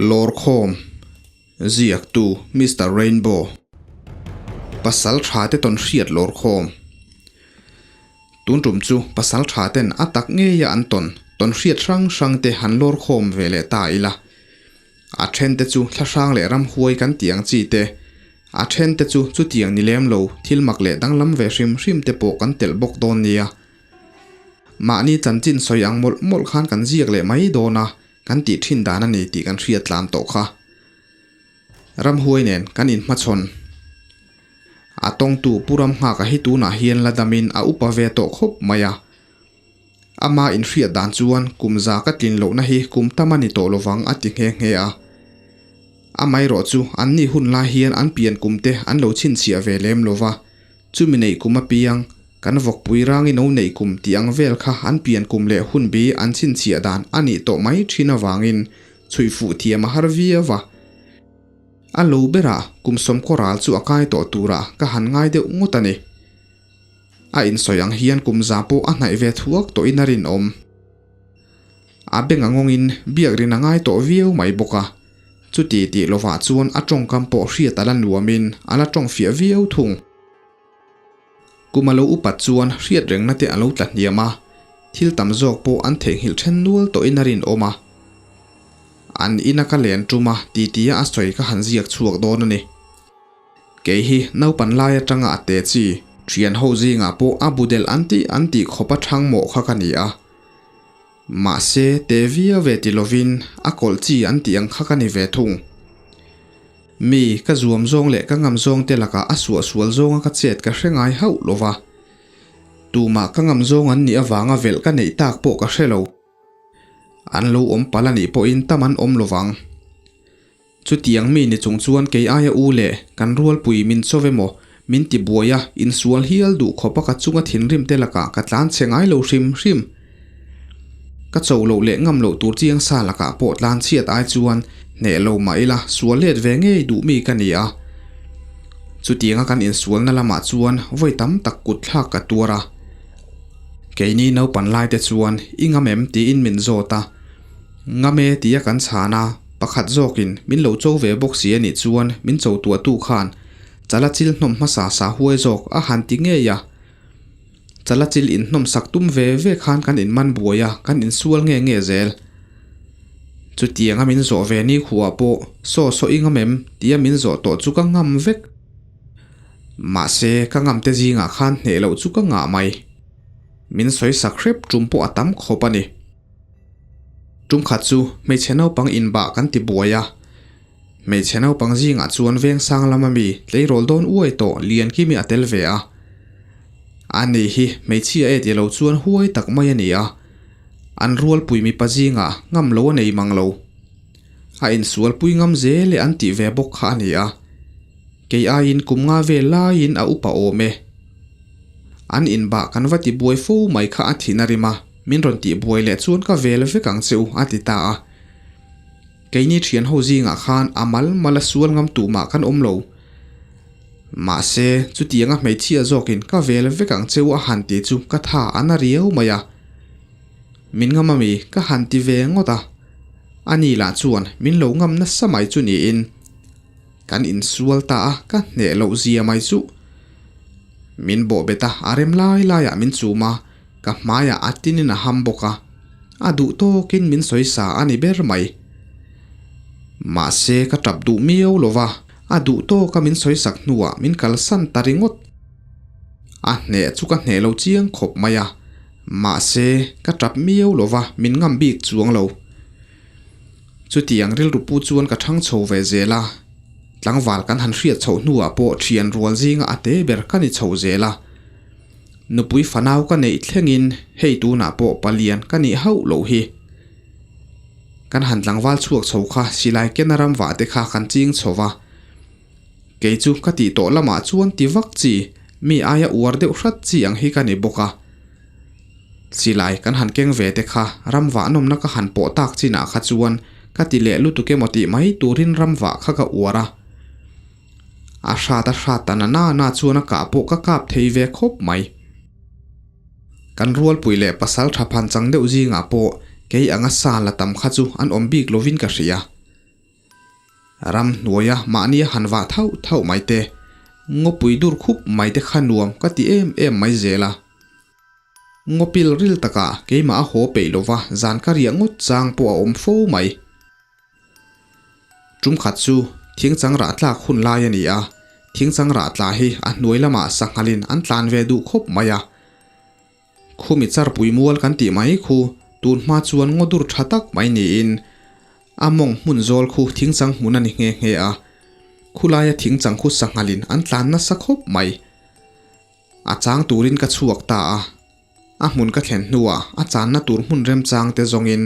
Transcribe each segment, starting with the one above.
Lawrkhawm, Ziaktu Mister Rainbow, Pasal tha te tawn hriat lawrkhawm. Tun tum chu pasal tha ten a tak ngeia an tawn tawn hriat hrang hrang te han lawrkhawm ve leh ta ila. A then te chu thlahrang leh ramhuai kan tih ang chi te, a then te chu chutiang ni lem lo thil mak leh danglam ve hrim hrim te pawh kan telh bawk dawn nia. Mahni chanchin sawi ang mawlh mawlh khan kan ziak leh mai dawn a, kan tih thin dan a ni tih kan hriat tlan tawh kha. Ramhuai nen kan inhmachhawn. A tawngtu Pu Ramnghaka hi tunah hian la damin a upa ve tawh khawp mai a. Ama inhriat dan chuan kum za ka tlin lohna hi kum tam a ni tawh lovang a ti nghe nghe a. Amaherawh chu anni hun lai hian an pian kum te an lo chhinchhiah ve lem lova, chumi neih kum apiang kan vawkpui rangin o neih kum tih ang vel kha an pian kum leh hun bi an chhinchhiah dan a nih tawh mai thin avangin chhuih fuh thiam a har viau a. A lo berah kum sawmkaw ral chu a kai tawh turah ka han ngai deuh ngawt a ni. A insawi ang hian kum za pawh a hnaih ve thuak tawhin a rinawm. A beng a ngawngin biak rin a ngai tawh viau mai bawk a. Chuti tih lovah chuan a tawngkam pawh hriat a la nuamin a la tawng fiah viau thung. Kum a lo upat chuan hriat rengna te a lo tla hniam a, thil tam zawk pawh an theihnghilh then nual tawhin a rinawm a. An ina ka len tum a titi a a sawi ka han ziak chhuak dawn a ni. Kei hi naupan lai atanga a te chi, thian ho zingah pawh a bu delh an tih an tih khawp a thang mawh kha ka ni a. Mahse, te viau ve ti lovin a kawlh chi an tih ang kha ka ni ve thung. Mi, ka zuam zawng leh ka ngam zawng te lakah a suahsual zawnga ka chet ka hre ngai hauh lo va. Tumah ka ngam zawng an nih avanga velh ka neih tak pawh ka hre lo. An lo awm palh a nih pawhin tam an awm lovang. Chutiang mi ni chung chuan kei aia u leh kan rualpui min chawv emaw min ti buai a, insual hial duh khawp a ka chunga thinrim te lakah ka tlan chhe ngai lo hrim hrim. Ka cho loh leh ngam loh tur chiang sa lakah pawh tlan chhiat ai chuan hneh lo mah ila sual let ve ngei duh mi ka ni a. Chutianga kan insualna lamah chuan vawi tam tak kut thlak ka tuar a. Keini naupan lai te chuan i ngam em tiin min zawt a. Ngam e tia kan chhan a, pakhat zawkin min lo cho ve bawk si a nih chuan min cho tuahtu khan chala chil hnawm hmasa sa huai zawk a han ti ngei a. Chala chil inhnawm sak tum ve ve khan kan inman buai a, kan insual nge nge zel. Chutianga min zawh ve ni khuah pawh saw saw i ngam em tia min zawh tawh chu ka ngam vek. Mahse ka ngam te zingah khan hneh loh chu ka ngah mai. Min sawi sak hrep tum pawh a tam khawp a ni. Tumkhat chu hmeichhe naupang inbah kan ti buai a, hmeichhe naupang zingah chuan veng sang lama mi tleirawl dawn uai tawh lian kimi a tel ve a. Ani hi hmeichhia e ti lo chuan huai tak mai a ni a, an rualpui mipa zingah ngam lo a nei mang lo. A insualpui ngam zel e an tih ve bawk kha a ni a, kei aiin kum nga vel laiin a upa awm e. An inbah kan va ti buai fo mai kha a thin a rim a. Min rawn tih buai leh chuan ka vel vek ang che u, a ti ta a. Keini thian ho zingah khan a mal mal a sual ngam tuh mah kan awm lo. Mahse, chutianga hmeichhia zawkin ka vel vek ang che u a han ti chu ka tha a na riau mai a. Min ngam ami ka han ti ve ngawt a. Ani lah chuan min lo ngam nasa mai chu niin kan insual ta a, ka hneh loh zia mai chu. Min bawh bet a, a rem lai laiah min chum a. Ka hmaiah a tinin a ham bawk a, a duh tawkin min sawi sa a ni ber mai. Mahse ka tap duh miau lo va, a duh tawka min sawi sak hnuah min kalsan ta ringawt. A hneh chu ka hneh lo chiang khawp mai a, mahse ka tap miau lo va, min ngam bik chuang lo. Chutiang rilru pu chuan ka thang chho ve zel a, tlangval kan han hriat chhoh hnuah pawh thian rual zinga a te ber ka ni chho zel a. Nupui fanau ka neih thlengin hei tunah pawh palian ka nih hauh loh hi. Kan han tlangval chhuak chho kha silai kena ram vah te kha kan ching chho va. Kei chu ka tih tawh lamah chuan ti vak chi, mi aia uar deuh hrat chi ang hi ka ni bawk a. Silai kan han keng ve te kha ram vah nawmna ka han pawh tak chinah kha chuan ka ti leh lutuk emaw tih mai turin ram vah kha ka uar a. A hrat a hrat ta na na na chuan a kah pawh ka kap thei ve khawp mai. Kan rualpui leh pasal tha phan chang deuh zingah pawh kei anga sa la tam kha chu an awm bik lovin ka hria. Ramhnuaia mahnia han vah thauh thauh mai te, ngawpui dur khup mai te kha nuam ka ti em em mai zel a. Ngawpil ril takah keimah a haw peih lova zan ka riah ngawt chang pawh a awm fo mai. Tum khat chu thingchang rah tlak hun lai a ni a, thingchang rah tla hi a hnuai lamah sanghalin an tlan ve duh khawp mai a. Khumi charpui mual kan tih mai khu tun hma chuan ngaw dur tha tak mai niin a mawng hmun zawl khu thingchang hmun a ni nghe nghe a, khulaia thingchang khu sanghalin an tlan nasa khawp mai. A chang turin ka chhuak ta a, a hmun ka thlen hnuah a channa tur hmun remchang te zawngin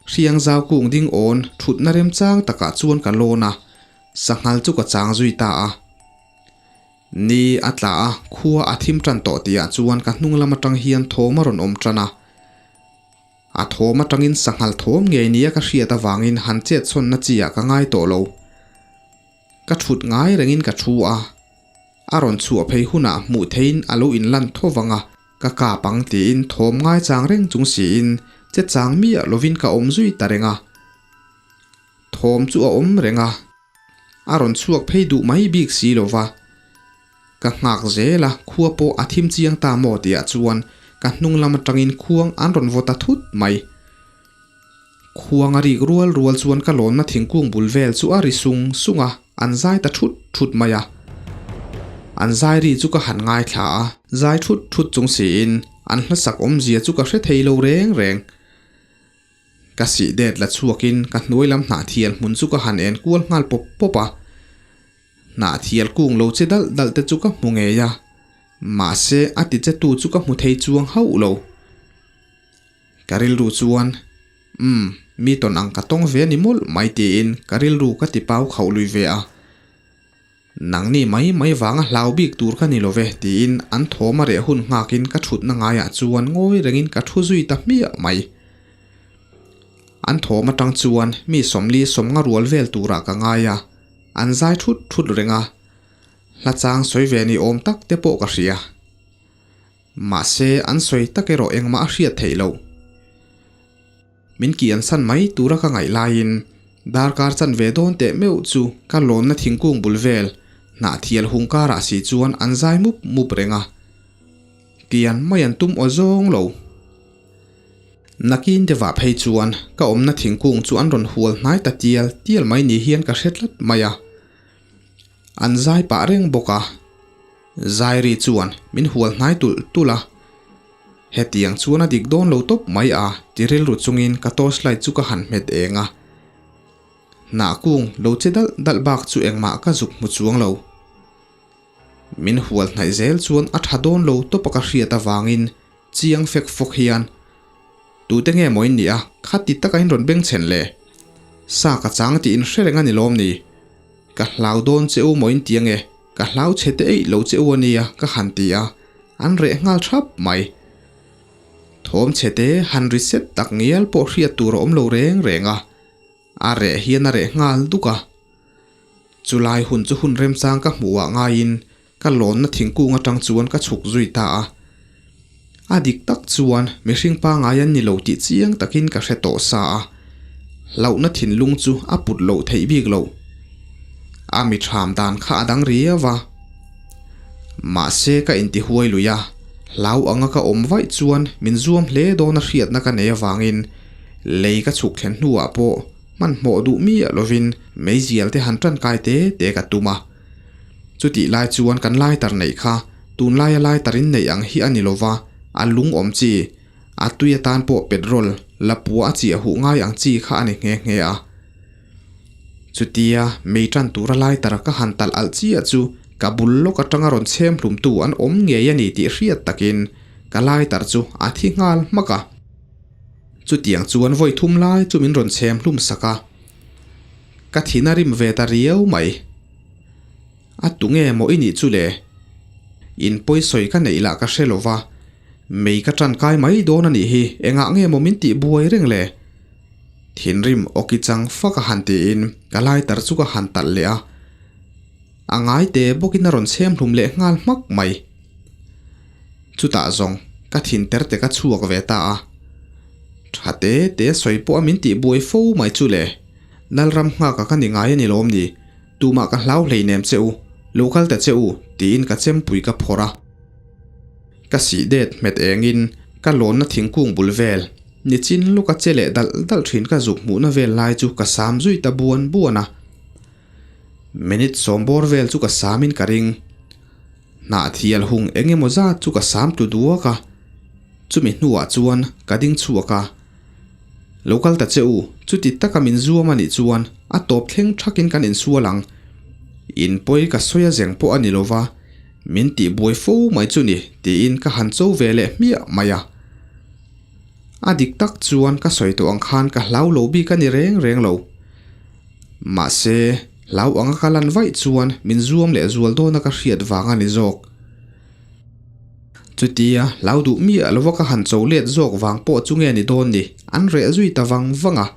hriang zau kung ding awn thutna remchang takah chuan ka lawn a, sanghal chu ka chang zui ta a. Ni a tla a, khua a thim tan tawh tihah chuan ka hnung lam atang hian thawm a rawn awm tan a. A thawm atangin sanghal thawm ngei nia ka hriat avangin han chetchhawnna chi ah ka ngai tawh lo. Ka thut ngai rengin ka thu a, a rawn chhuah phei hunah hmuh theiin a lo inlan tho vang a, ka kap ang tiin thawm ngaichang reng chung siin che chang miah lovin ka awm zui ta reng a. Thawm chu a awm reng a, a rawn chhuak phei duh mai bik si lo va. Ka nghak zel a, khua pawh a thim chiang ta maw tihah chuan ka hnung lam atangin khuang an rawn vaw ta thut mai. Khuang a rik rual rual chuan ka lawnna thingkung bul vel chu a ri sung sung a, an zai ta thut thut mai a. An zai ri chu ka han ngaithla a, zai thut thut chung siin an hlasak awmzia chu ka hre thei lo reng reng. Ka sih det la chhuakin ka hnuai lam hnahthial hmun chu ka han en kual nghal pawp pawp a. Hnahthial kung lo che dalh dalh te chu ka hmu ngei a, mahse a ti che tu chu ka hmu thei chuang hauh lo. Ka rilru chuan, Umm, mi tawn ang ka tawng ve a ni mawlh mai tiin ka rilru ka ti pau khauh lui ve a. Nangni mai mai vanga hlau bik tur ka ni lo ve tiin an thawm a reh hun nghakin ka thutna ngaiah chuan ngawi rengin ka thu zui ta hmiah mai. An thawm atang chuan mi sawmli sawmnga rual vel turah ka ngai a, an zai thut thut reng a, hla chang sawi ve ni awm tak te pawh ka hria. Mahse, an sawi tak erawh engmah a hriat theih loh. Min ki an san mai tura ka ngaih laiin darkar chan ve dawn teh meuh chu ka lawnna thingkung bul vel hnahthial hung karah si chuan an zai mup mup reng a. Kian mai an tum aw zawng lo. Nakin deuhah phei chuan ka awmna thingkung chu an rawn hual hnai ta tial tial mai ni hian ka hre tlat mai a. An zai pah reng bawk a. Zairi chuan min hual hnai tulh tulh a, Hetiang chuan a dik dawn lo tawp mai a ti rilru chungin ka torchlight chu ka han hmet eng a. Hnah kung lo che dalh dalh bak chu engmah ka zuk hmu chuang lo. Min hual hnaih zel chuan a tha dawn lo tawp a ka hriat avangin chiang fek fawk hian, Tute nge maw in nih a, khati taka in rawn beng chhen le? Sa ka chang tih in hre reng a ni lawm ni? Ka hlau dawn che u maw in ti ange? Ka hlau chhe te eih lo che u a nia ka han ti a, an reh nghal thap mai. Thawm chhe te han ri set tak ngial pawh hriat tur a awm lo reng reng a, a reh hian a reh nghal duk a. Chulai hun chu hun remchang ka hmuh ah ngaiin ka lawnna thingkung atang chuan ka chhuk zui ta a. A dik tak chuan mihring pangai an ni lo tih chiang takin ka hre tawh sa a, hlauhna thinlung chu a put loh theih bik loh. A mi ṭham dan kha a dang riau a. Mahse ka intihuai lui a, hlau anga ka awm vaih chuan min zuam hle dawn a hriatna ka nei avangin lei ka chhuk thlen hnuah pawh hmanhmawh duh miah lovin meizial te han ṭankai te te ka tum a. Chutih lai chuan kan lighter neih kha tunlaia lighter in neih ang hi a ni lova, a lung awm chi, a tui atan pawh petrol la pua a chiah huh ngai ang chi kha a ni nghe nghe a. Chutia mei tan tura lighter ka han talh alh chiah chu ka bul lawk atanga rawn chhem hlumtu an awm ngei a ni tih hriat takin ka lighter chu a thi nghal hmak a. Chutiang chuan vawi thum lai chu min rawn chhem hlum sak a. Ka thin a rim ve ta riau mai. A tu nge maw i nih chu le? In pawisawi ka neih lah ka hre lo va, mei ka ṭankai mai dawn a nih hi, engah nge maw min tih buai reng le? Thinrim awki chang fak a han tiin ka lighter chu ka han talh leh a, a ngai te bawkin a rawn chhem hlum leh nghal hmak mai. Chutah zawng ka thin ter te ka chhuak ve ta a, ṭha te te sawi pawh a min tih buai fo mai chu le, Lalram nghaka ka ni ngai a ni lawm ni? Tumah ka hlau hleinem che u, lo kal ta che u, tiin ka chempui ka phawrh a. Ka sih det hmet engin ka lawnna thingkung bul vel, nichin lawka che leh dalh dalh thin ka zuk hmuhna vel lai chu ka sam zui ta buan buan a. Minute sawmbawr vel chu ka samin ka ring. Hnahthial hung eng emaw zat chu ka sam tlu duak a, chumi hnuah chuan ka ding chhuak a. Lo kal ta che u, chuti taka min zuam a nih chuan a tawp thleng thakin kan insual ang. In pawi ka sawi a zeng pawh a ni lova, min tihbuai fo mai chu ni tiin ka han cho ve leh hmiah mai a. A dik tak chuan ka sawi tawh ang khan ka hlau lo bik a ni reng reng lo. Mahse, hlau anga ka lan vaih chuan min zuam leh zual dawna ka hriat vang a ni zawk. Chutia hlau duh miah lova ka han cho let zawk vang pawh chu nge ni dawn ni, an reh zui ta vang vang a.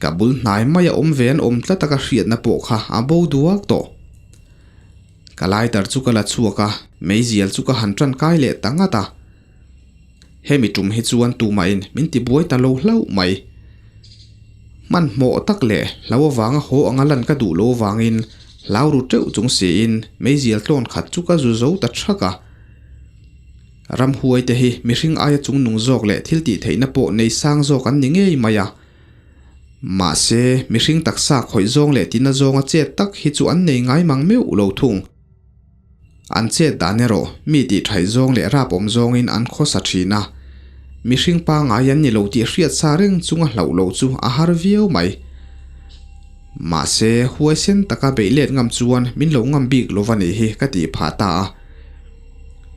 Ka bul hnai maia awm ve an awm tlat a ka hriatna pawh kha a bo duak tawh. Ka lighter chu ka la chhuak a, meizial chu ka han tan kai leh ta ngat a. Hemi tum hi chuan tumahin min ti buai ta lo hlauh mai. Hmanhmawh tak leh hlau avanga haw anga lan ka duh lo avangin hlau ru teuh chung siin meizial tlawn khat chu ka zu zo ta thak a. Ramhuai te hi mihring aia chungnung zawk leh thil tih theihna pawh nei sang zawk an ni ngei mai a. Mahse, mihring taksa khawih zawng leh tina zawnga chet tak hi chu an nei ngai mang meuh lo thung. An chet dan erawh mi tih thaih zawng leh rap awm zawngin an khawsa thin a, mihring pangngai an ni lo tih hriat sa reng chunga hlauh loh chu a har viau mai. Mahse, huaisen taka beih let ngam chuan min lo ngam bik lo va nih hi ka tih phah ta a.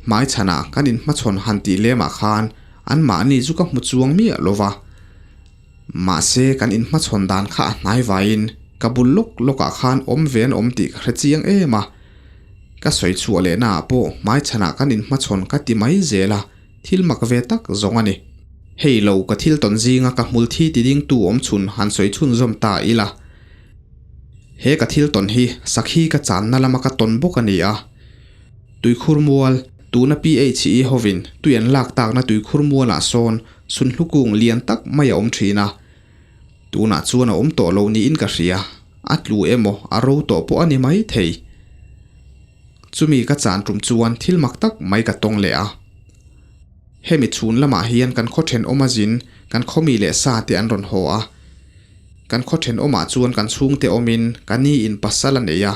Hmaichhanah kan inhmachhawn han tih lemah khan anmahni chu ka hmu chuang miah lo va. Mahse, kan inhmachhawn dan kha a hnai vaiin ka bul lawk lawkah khan awm ve an awm tih ka hre chiang em a. Ka sawi chhuah leh naah pawh hmaichhanah kan inhmachhawn ka ti mai zel a, thil mak ve tak zawng a ni. Hei lo ka thil tawn zinga ka hmul thi ti dingtu awm chhun han sawi chhunzawm ta ila. He ka thil tawn hi sakhi ka channa lama ka tawn bawk a ni a. Tuikhur mual, tuna PHE hovin tui an lak takna tuikhur mualah sawn Sunhlu kung lian tak mai a awm thin a, tunah chuan a awm tawh lo niin ka hria, a tlu emaw a ro tawh pawh a ni mai thei. Chumi ka chan tum chuan thil mak tak mai ka tawng leh a. Hemi chhun lamah hian kan khaw thenawm a zin kan khaw mi leh sa te an rawn haw a. Kan khaw thenawmah chuan kan chhungte awmin ka ni in pasal a nei a.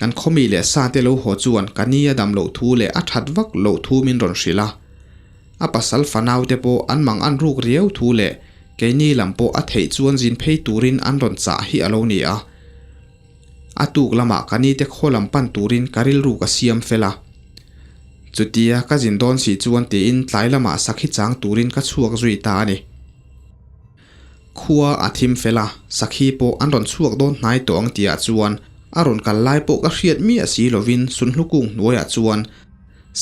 Kan khaw mi leh sa te lo haw chuan ka ni a dam loh thu leh a that vak loh thu min rawn hrilh a. A pasal fanau te pawh an mang an ruk riau thu leh keini lam pawh a theih chuan zin phei turin an rawn chah hi a lo ni a. A tuk lamah ka ni te khaw lam pan turin ka rilru ka siam fel a. Chutia ka zin dawn si chuan tiin tlai lamah sakhi chang turin ka chhuak zui ta a ni. Khua a thim fel a, sakhi pawh an rawn chhuak dawn hnai tawh ang tihah chuan a rawn kal lai pawh ka hriat miah si lovin sunhlu kung hnuaiah chuan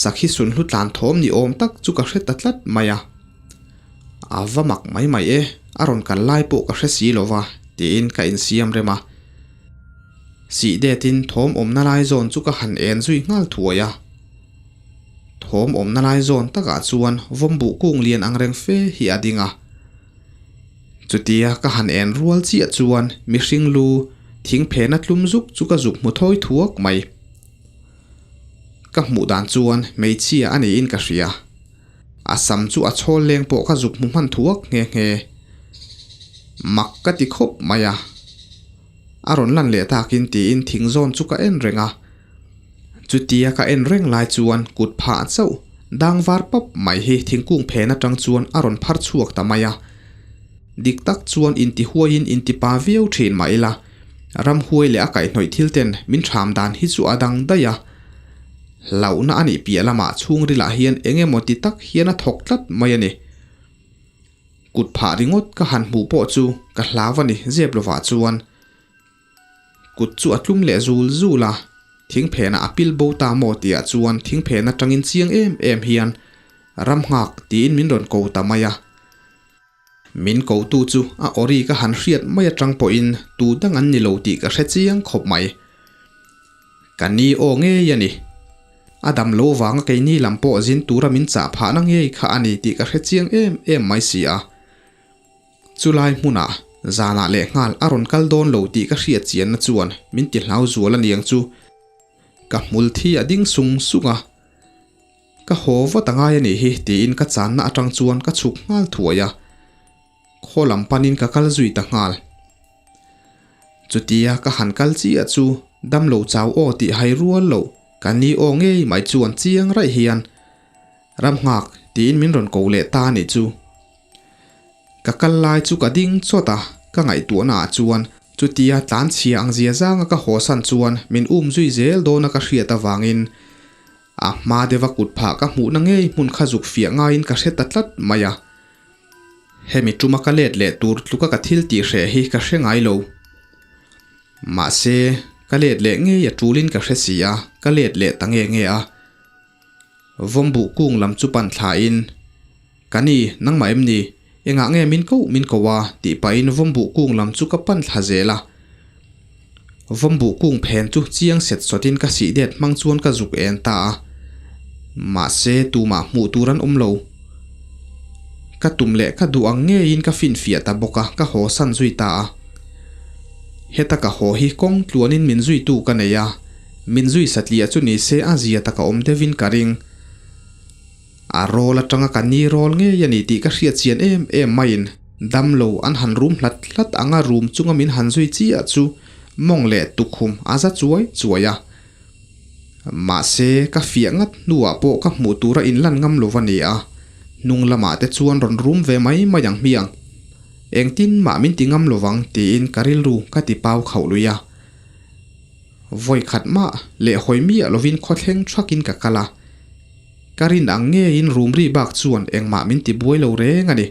Sakhi sunhlu tlan thawm ni awm tak chu ka hre ta tlat mai a. A va mak mai mai e, a rawn kal lai pawh ka hre si lo va, tiin ka insiam rem a. Sih detin thawm awmna lai zawn chu ka han en zui nghal thuai a. Thawm awmna lai zawn takah chuan vawmbuh kung lian ang reng fe hi a ding a. Chutia ka han en rual chiah chuan mihring lu thing phena tlum zuk chu ka zuk hmu thawi thuak mai. Ka hmuh dan chuan hmeichhia a niin ka hria. A sam chu a chhawl leng pawh ka zuk hmu hman thuak nghe nghe. Mak ka ti khawp mai a. A rawn lan leh takin tiin thing zawn chu ka en reng a. Chutia ka en reng lai chuan kut phah chauh dang var pap mai hi thingkung phen atang chuan a rawn phar chhuak ta mai a. Dik tak chuan intihuaiin intipa viau thin mah ila. Ramhuai leh a kaihhnawih thil ten min ṭham dan hi chu a dang daih a. Hlauhna a nih piah lamah chhungrilah hian eng emaw ti tak hian a thawk tlat mai a ni. Kut phah ringawt ka han hmuh pawh chu ka hlau a ni zep lovah chuan. Kut chu a tlum leh zul zul a, thingphenah a pil bo ta maw tihah chuan thingphen atangin chiang em em hian Ramnghak tiin min rawn ko ta mai a. Min kotu chu a awri ka han hriat mai atang pawhin tu dang an ni lo tih ka hre chiang khawp mai. Ka ni aw ngei a ni. A dam lo vanga keini lam pawh zin tura min chah phahna ngei kha a ni tih ka hre chiang em em mai si a. Chulai hmunah Zanah lehnghal a rawn kal dawn lo tih ka hriat chianna chuan min ti hlau zual a niang chu. Ka hmul thi a ding sung sung a. Ka haw vat a ngai a nih hi tiin ka channa atang chuan ka chhuk nghal thuai a. Khaw lam panin ka kal zui ta nghal. Chutia ka han kal chiah chu damlo chau aw tih hai rual loh ka ni aw ngei mai chuan chiang raih hian Ram nghak tiin min rawn ko leh ta a nih chu. Ka kal lai chu ka ding chawt a, ka ngaihtuahna ah chuan chutia tlan chhia ang zia zanga ka haw san chuan min um zui zel dawn a ka hriat avangin a hma deuha kut phah ka hmuhna ngei hmun kha zuk fiah ngaiin ka hre ta tlat mai a. Hemi tuma ka let leh tur tluka ka thil tih hreh hi ka hre ngai lo. Mahse, ka let leh ngei a tulin ka hre si a, ka let leh ta nge nge a. Vawmbuh kung lam chu pan thlain, Ka ni, nangmah em ni? Engah nge min koh min ko a? tih pahin vawmbuh kung lam chu ka pan thla zel a. Vawmbuh kung phen chu chiang set sawtin ka sih det hmang chuan ka zuk en ta a. Mahse, tumah hmuh tur an awm lo. Ka tum leh ka duh ang ngeiin ka finfiah ta bawk a, ka haw san zui ta a. Heta ka haw hi kawng tluanin min zuitu ka nei a, min zui satliah chu ni se a zia taka awm deuhin ka ring. A rawl atanga ka ni rawl ngei a ni tih ka hriat chian em em maiin damlo an han rum hlat hlat anga room chunga min han zui chiah chu mawng leh tukhum a za chuai chuai a. Mahse, ka fiah ngat hnuah pawh ka hmuh tura inlan ngam lo va ni a, hnung lamah te chuan rawn rum ve mai mai ang hmiang. Engtin mah min ti ngam lo vang tiin ka rilru ka ti pau khauh lui a. Vawi khat mah leh hawi miah lovin khawthleng thakin ka kal a. Ka rin ang ngeiin rum ri bak chuan engmah min ti buai lo reng a ni.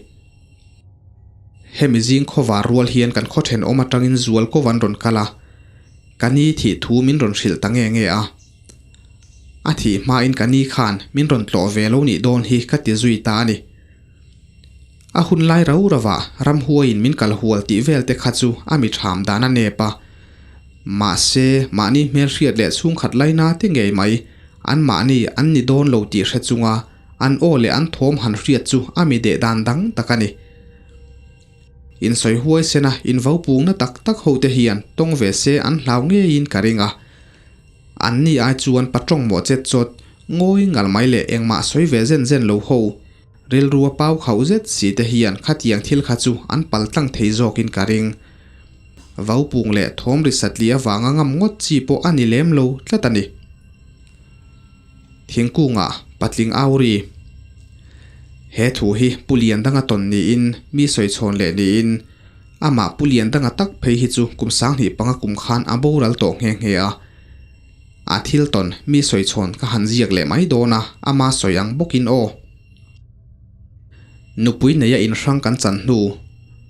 Hemi zing khawvar rual hian kan khaw thenawm atangin zual ko an rawn kal a, ka ni thih thu min rawn hrilh ta nge nge a. A thih hmain ka ni khan min rawn tlawh ve lo nih dawn hi ka ti zui ta a ni. A hun lai rau rauah ramhuaiin min kal hual tih vel te kha chu a mi ṭham dan a nep a. Mahse, mahni hmelhriat leh chhungkhat laina te ngei mai anmahni an ni dawn lo tih hre chunga an aw leh an thawm han hriat chu a mi deh dan dang tak a ni. Insawi huai sena invo pungna tak tak ho te hian tawng ve se an hlau ngeiin ka ring a. An ni ai chuan patawng mawh chet chawt, ngawi ngal mai leh engmah sawi ve zen zen lo ho, rilru a pau khauh zet si te hian khatiang thil kha chu an pal tlang thei zawkin ka ring. Vaupung leh thawm ri satli avanga ngam ngawt chi pawh a ni lem lo tlat a ni. Thingkungah patling au ri. He thu hi Pu Liandanga tawn niin mi sawi chhawn leh niin amah Pu Liandanga tak phei hi chu kum 2005 kum khan a boral tawh nghe nghe a. A thil tawn mi sawi chhawn ka han ziak leh mai dawn a, ama sawi ang bawkin aw. Nupui neia inhrang kan chan hnu,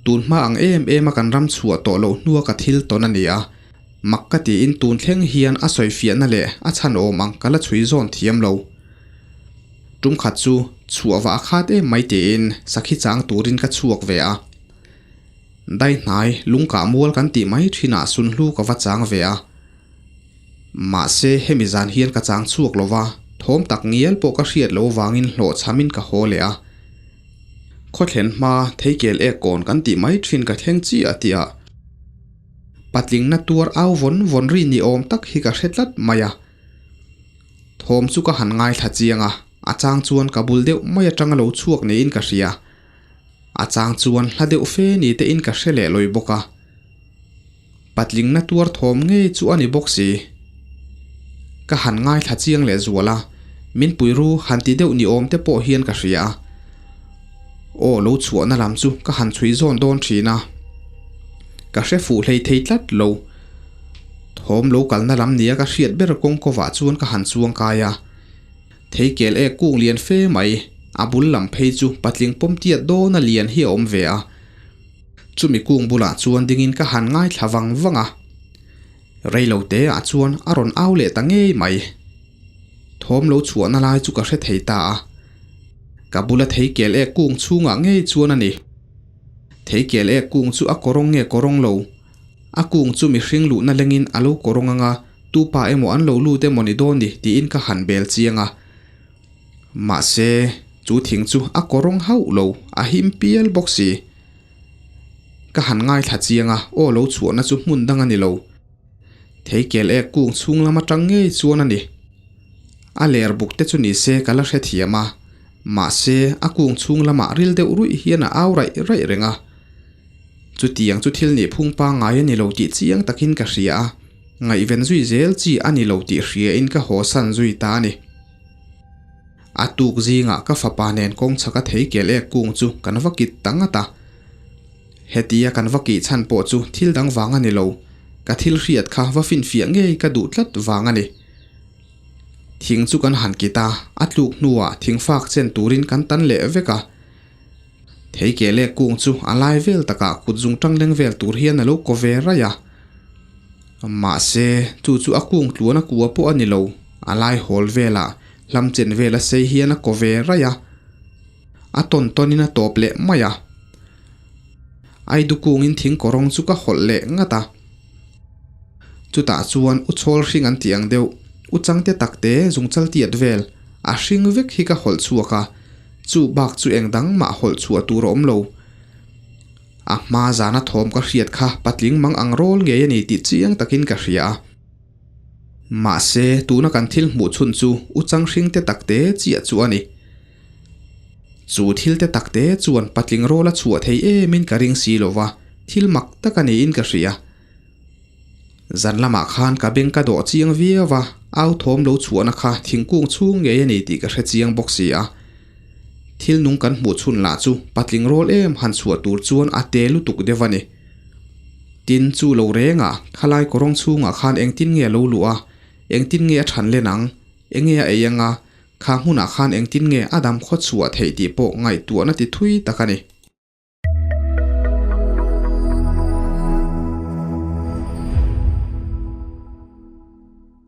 tun hma ang em em a kan ram chhuah tawh loh hnua ka thil tawn a ni a, mak ka tiin tun thleng hian a sawi fiahna leh a chhan awm ang ka la chhui zawn thiam lo. Tum khat chu chhuah vah a khat em mai tiin sakhi chang turin ka chhuak ve a. Dai hnai lungkah mual kan tih mai thinah sunhlu ka va chang ve a. Mahse, hemi zan hian ka chang chhuak lo va, thawm tak ngial pawh ka hriat lo vangin hlawhchhamin ka haw leh a. Khawthlen hma theikel ek kawn kan tih mai thin ka thleng chiah tihah patlingna tuar au vawn vawn ri ni awm tak hi ka hre tlat mai a. Thawm chu ka han ngaithla chiang a, a chang chuan ka bul deuh mai atanga lo chhuak niin ka hria. A chang chuan hla deuh fe ni tein ka hre leh lawi bawk a. Patlingna tuar thawm ngei chu a ni bawk si. Ka han ngaithla chiang leh zual a, min pui ru han ti deuh ni awm te pawh hian ka hria a. Aw lo chhuahna lam chu ka han chhui zawn dawn thin a. Ka hre fuh hlei thei tlat lo. Thawm lo kalna lam nia ka hriat ber kawng kovah chuan ka han chuang kai a. Theikel ek kung lian fe mai, a bul lam phei chu patling pawm tiat dawna lian hi a awm ve a. Chumi kung bulah chuan dingin ka han ngaithla vang vang a, reilo te ah chuan a rawn au leh ta ngei mai. Thawm lo chhuahna lai chu ka hre thei ta a, ka bula theikel ek kung chhungah ngei chuan a ni. Theikel ek kung chu a kawrawng nge kawrawng lo, a kung chu mihring luhna lengin a lo kawrawng anga tupa emaw an lo lut emaw ni dawn ni tiin ka han bel chiang a. Mahse, chu thing chu a kawrawng hauh lo, a him pial bawk si. Ka han ngaithla chiang a, aw lo chhuahna chu hmun dang a ni lo. Theikel ek kung chhung lam atang ngei chuan a ni. A ler buk te chu ni se ka la hrethiam a, mahse a kung chhung lamah ril deuh ruih hian a au raih raih reng a. Chutiang chu thil nih phung pangngai a ni lo tih chiang takin ka hria a, ngaihven zui zel chi a ni lo tih hriain ka hawsan zui ta a ni. A tuk zingah ka fapa nen kawng chhaka thei kel ek kung chu kan va kit ta ngat a. Hetia kan va kih chhan pawh chu thil dang vang a ni lo, ka thil hriat kha va finfiah ngei ka duh tlat vang a ni. Thing chu kan han kit a, a tluk hnuah thing fak chen turin kan tan leh vek a. Thei kel ek kung chu a lai vel takah kut zung tang leng vel tur hian a lo kaw ve raih a. Mahse, chu chu a kung tluan a kua pawh a ni lo, a lai hawl velah hlam chen vel a sei hian a kaw ve raih a, a tawn tawnin a tawp leh mai a. Aidu kungin thing kawrawng chu ka hawlh leh ngat a. Chutah chuan u chhawl hring an tih ang deuh, u changte takte zungchal tiat vel a hring vek hi ka hawlh chhuak a, chu bak chu eng dang mah hawlh chhuah tur a awm lo. A hma zana thawm ka hriat kha patling mang ang rawl ngei a ni tih chiang takin ka hria a. Mahse, tuna kan thil hmuh chhun chu u chang hring te takte chiah chu a ni. Chu thil te takte chuan patling rawl a chhuah thei emin ka ring si lo va, thil mak tak a niin ka hria. Zan lamah khan ka beng ka dawh chiang viau a, au thawm lo chhuahna kha thingkung chhung ngei a ni tih ka hre chiang bawk si a. Thil nung kan hmuh chhun lah chu patling rawl em han chhuah tur chuan a te lutuk deuh a ni. Tin, chu lo rengah khalai kawrawng chhungah khan engtin nge a lo luh a, engtin nge a than len ang, enge a ei anga, kha hmunah khan engtin nge a dam khaw chhuah theih tih pawh ngaihtuahna ti thui tak a ni.